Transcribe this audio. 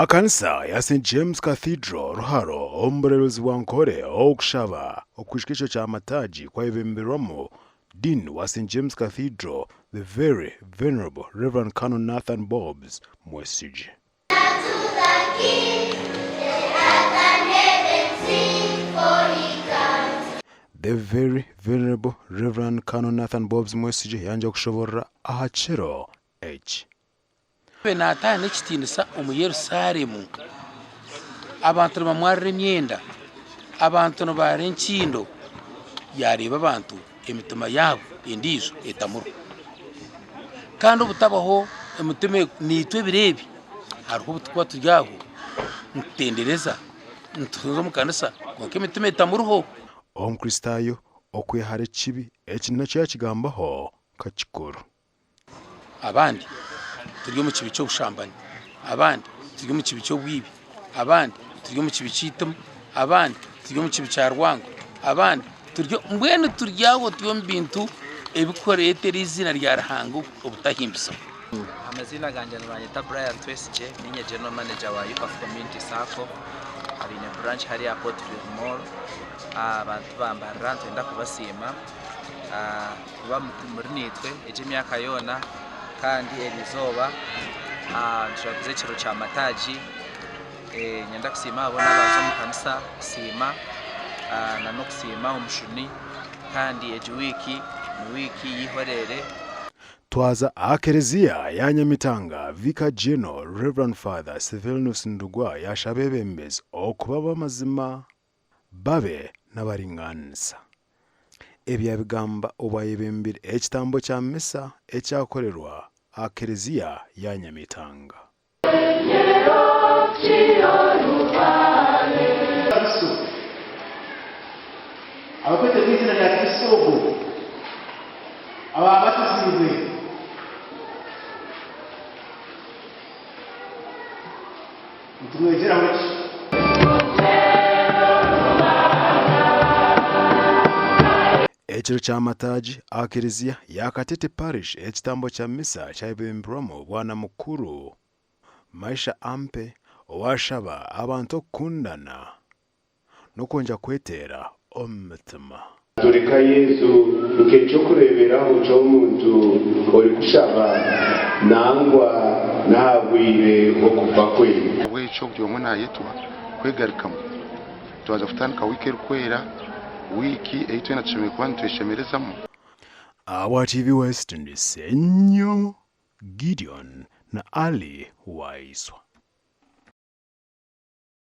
Aha kanisa ya St James Cathedral Ruharo omu bureebezi bwa Nkore okushaba okwijuka ekiro kya Mataagi kwayebemberwamu Dean wa St James Cathedral The Very Venerable Rev Canon Nathan Bobbs Mwesigye. The Very Venerable Rev Canon Nathan Bobbs Mwesigye yangya kushoborora aha kiro eki. Abe naataaha n'ekitiinisa omu Yerusaalemu, abantu nibamwarira emyenda, abantu nibaara enkindo, yaareeba abantu emitima yaabo endiijo etamuriho. Kandi obutabaho emitima naitwe ebiro ebi hariho obu turikuba turi aho nitutendereza, nituza omu kanisa kwonka emitima etamuriho. Omukristaayo okwehara ekibi, eki nakyo yaakigambaho nka kikuru. Abandi turi omu kibi ky'obushambani, abandi turi omu kibi ky'obwibi, abandi turi omu kibi ky'eitimu, abandi turi omu kibi kya rwango, abandi turi mbwenu turi aho turi omu bintu ebirikureetera eiziina rya Ruhanga obutahimbisibwa. Amaziina gangye nibanyeta Brian Twesigye, niinye General Manager wa UPAF Community Sacco, abaine branch hariya aha Portville Mall. Abantu ba Mbarara nitwenda kubasiima. Kuba muri naitwe egi emyaka yoona kandi eri izooba nituraguza ekiro kya mataagi. Niinyenda kusiima abo boona abaaza omu kanisa kusiima n'okusiima omushuni kandi egi wiiki ni wiiki y'eihoreere. Twaza aha Kereziya ya Nyamitanga, Vicar General Rev. Father Sevelinus Ndugwa yaashaba abeebembezi okuba ab'amazima babe n'abaringaanisa. Ebi yabigamba obu ayebembire ekitambo kya misa ekyakorerwa aha kereziya ya Nyamitanga. Kristo. Abakwetebwa eiziina rya Kristo ogwo, abaabatiziibwe. Nitumwegyeraho ki? Ekiro kya Mataagi aha Kereziya ya Katete Parish ekitambo kya Misa kyayebemberwamu Bwana Mukuru Maisha Ampe owashaba abantu okukundana n'okwongyera kweteera omu mitima. Tureka Yesu nk'eky'okureeberaho ky'omuntu orikushaba nangwa n'aha bwire bw'okufa kwe. Ahabw'ekyo buri omwe naayetwa kwegarukamu. Twaza kutandika wiiki erikwera, wiiki ei twena tushemereire kuba nitweshemerezamu. Ahabwa TV West ndi Ssenyo Gideon na Ali Waiswa.